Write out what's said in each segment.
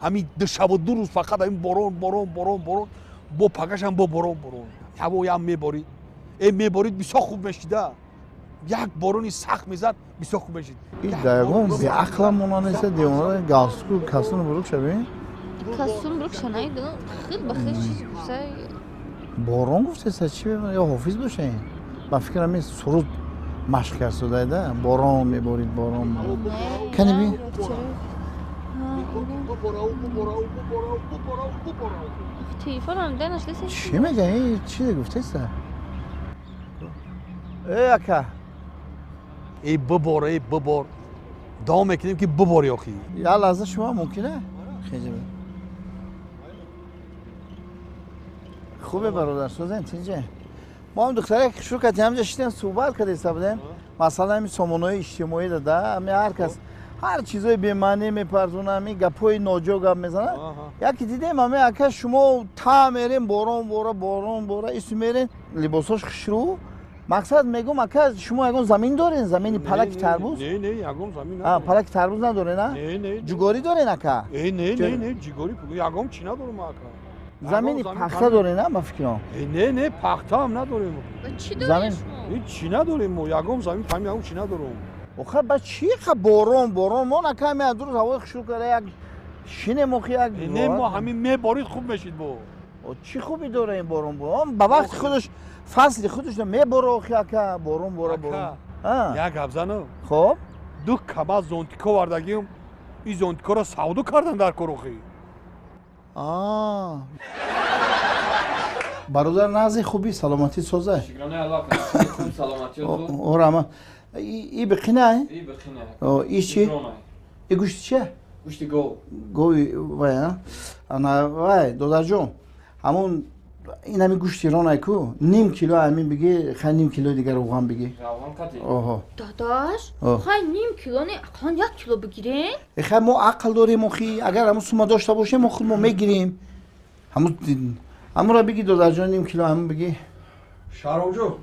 Ҳамин ду шабу ду рӯз фақат ҳамин борон, борон, борон, борон, бо пагашам бо борон, борон. Ҳавоям меборид. Меборид, бисёр хуб мешида. Як борони сахт мезад, бисёр хуб мешид. Ин ягон беақлам монанеса девона, галстуку костюм бурук шавин. Костюм бурук шанай, худ ба худ чиз гуфта. Борон гуфтеса чи ё ҳофиз бошен? Ба фикрам ин суруд машқ кард, борон меборид, борон. Кани би? Телефонам да нашлиса. Чӣ мега? Ин чизе гуфтеса? Эй ака. Эй бибор, эй бибор. Давом мекунем ки бибори охи. Я лаҳза шумо мумкина? Хеҷа. Хубе бародар, созен тинҷе. Мо ҳам духтарак шурӯъ кардем, ҳамҷа шидем суҳбат кардеста будем. Масалан ҳамин сомонаҳои иҷтимоӣ дада, ҳамин ҳар кас ҳар чизои бемаънӣ мепарзона, ҳамин гапҳои ноҷо гап мезанад. Яке дидем ҳамин ака шумо та мерем борон бора, борон бора, ису мерем, либосош хушрӯ. Мақсад мегӯм ака шумо ягон замин дорен? Замини палаки тарбуз? Не, не, ягон замин надорем. Палаки тарбуз надорен, а? Не, не. Ҷугорӣ дорен ака? Не, не, не, ҷугорӣ ягон чӣ надорем ака. Замини пахта дорен, а, ба фикрам? Не, не, пахтаам надорем. Чӣ дорем шумо? Чӣ надорем мо, ягон замин пам ягон чӣ надорем. Охир ба чӣ ха борон, борон мо нака ҳамин ду рӯз ҳавои хушрӯ карда як шинем охи як. Не, мо ҳамин меборид хуб мешид бо. Чӣ хубӣ дора ин борон борон? Ба вақти худаш фасли худаш мебора охи ака, борон бора, борон. Як гап занам. Хоб? Ду каба зонтико вардагим, ин зонтикоро савдо кардан дар кор охи. Бародар нағзи хуби саломатӣ соза. Шукронаи Аллоҳ, хуб саломатӣ. Орама. И биқина? И биқина. И чи? И гӯшти чия? Гӯшти гов. Гови вай, а? Ана вай, додарҷон. Ҳамон ин ҳамин гӯшти ронай ку, ним кило ҳамин биги, хай ним кило дигар равған биги. Равған қати? Оҳо. Додаш, хай ним кило не, ақаллан як кило бигирем. Хай мо ақл дорем охи, агар ҳамон сума дошта бошем, мо худ мо мегирем. Ҳамон ҳамонро биги додарҷон, ним кило ҳамон биги. Шаҳромҷон,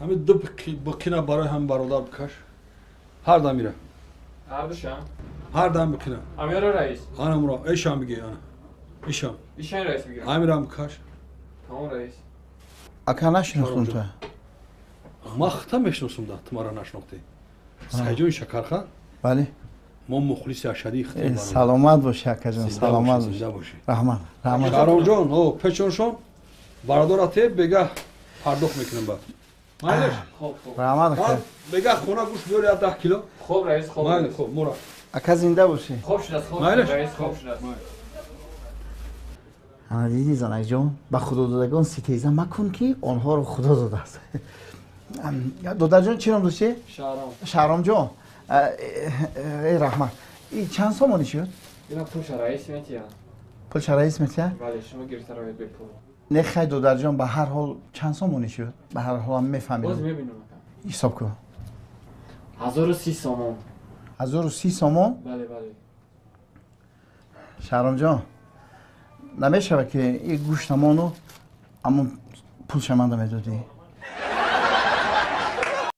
ҳамин ду биқина барои ҳам бародар бикаш. Ҳар дам мира. Ҳар душам? Ҳар дам биқина. Амира раис. Анамро, эшам биги, ана. Ишам. Ишан раис бигирам. Амирам бикаш. Тамом раис. Ака нашинохтум та. Ма хта мешиносум да, ту мара нашинохтӣ. Сайҷони Шакархан? Бале. Мо мухлиси ашадии хитем. Саломат бошӣ акаҷон, саломат бошӣ. Раҳмат, раҳмат. Шаҳромҷон, о, печоншон бародарате бегаҳ пардохт мекунем баъд. Майлеш? Хоб, хоб. Раҳмат ака. Бегаҳ хона гӯшт биёр я 10 кило. Хоб раис, хоб. Майли, хоб, мура. Ака зинда бошӣ. Хоб шудааст, хоб раис, хоб шудааст. Ана дидӣ занакҷон, ба худододагон ситеза макун ки онҳоро худо додааст. Додарҷон чӣ ном доштӣ? Шаҳром. Шаҳромҷон, эй раҳмат. И чанд сомонӣ шуд? Ина пулша раис метиҳад. Пулша раис метиҳад? Бале, шумо гирифта равед бепул. Не хай додарҷон, ба ҳар ҳол чанд сомонӣ шуд? Ба ҳар ҳолам мефаҳмидам. Боз мебинам ака. Ҳисоб кун. 1030 сомон. 1030 сомон? Бале, бале. Шаҳромҷон, намешавад ки ин гӯштамону ҳамон пулша манда медодӣ?